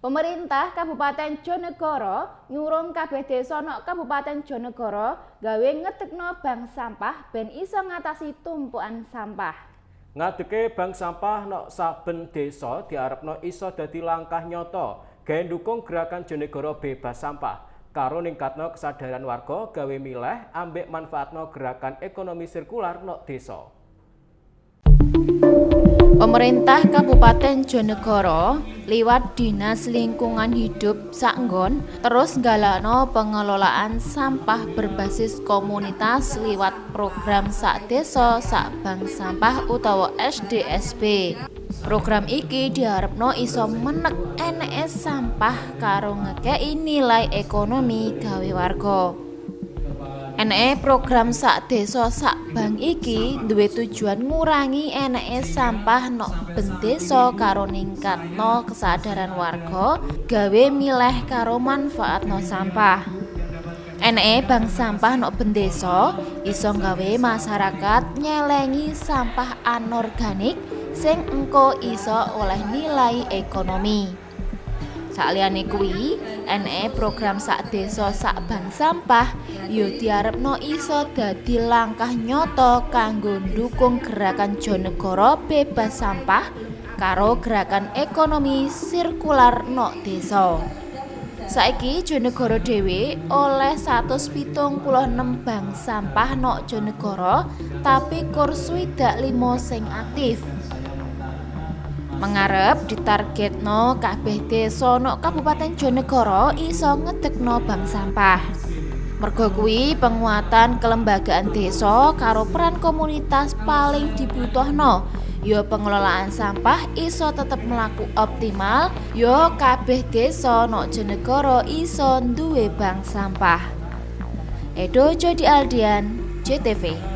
Pemerintah Kabupaten Jonegoro nyurung kabeh desa nok Kabupaten Jonegoro gawe ngedekno bank sampah ben iso ngatasi tumpukan sampah. Ngadeke bank sampah nok saben desa diarepno iso dadi langkah nyata gawe ndukung gerakan Jonegoro bebas sampah karo ningkatno kesadaran warga gawe milih ambek manfaatno gerakan ekonomi sirkular nok desa. Pemerintah Kabupaten Jonegoro liwat Dinas Lingkungan Hidup saknggon terus nggalakno pengelolaan sampah berbasis komunitas liwat program Sak Desa Sak Bank Sampah utawa SDSB. Program iki diharepno iso menek eneke sampah karo ngekeki nilai ekonomi gawe warga. Eneke program Sak Desa Sak Bank iki duwe tujuan ngurangi eneke sampah nok ben desa karo ningkatno kesadaran warga gawe milih karo manfaatno sampah. Eneke bank sampah nok ben desa iso gawe masyarakat nyelengi sampah anorganik sing engko iso oleh nilai ekonomi. Saliyane kuwi, eneke program Sak Desa Sak Bank Sampah ya diarepno iso dadi langkah nyata kanggo ndukung gerakan Jonegoro bebas sampah karo gerakan ekonomi sirkular nok desa. Saiki Jonegoro dhewe oleh 176 bank sampah nok Jonegoro, tapi kur 65 sing aktif. Mengarep ditargetno kabeh desa nok Kabupaten Jonegoro iso ngedekno bank sampah. Merga kuwi, penguatan kelembagaan desa karo peran komunitas paling dibutuhno. Ya pengelolaan sampah iso tetep mlaku optimal, ya kabeh desa nok Jonegoro iso duwe bank sampah. Edo Jodi Aldian, JTV.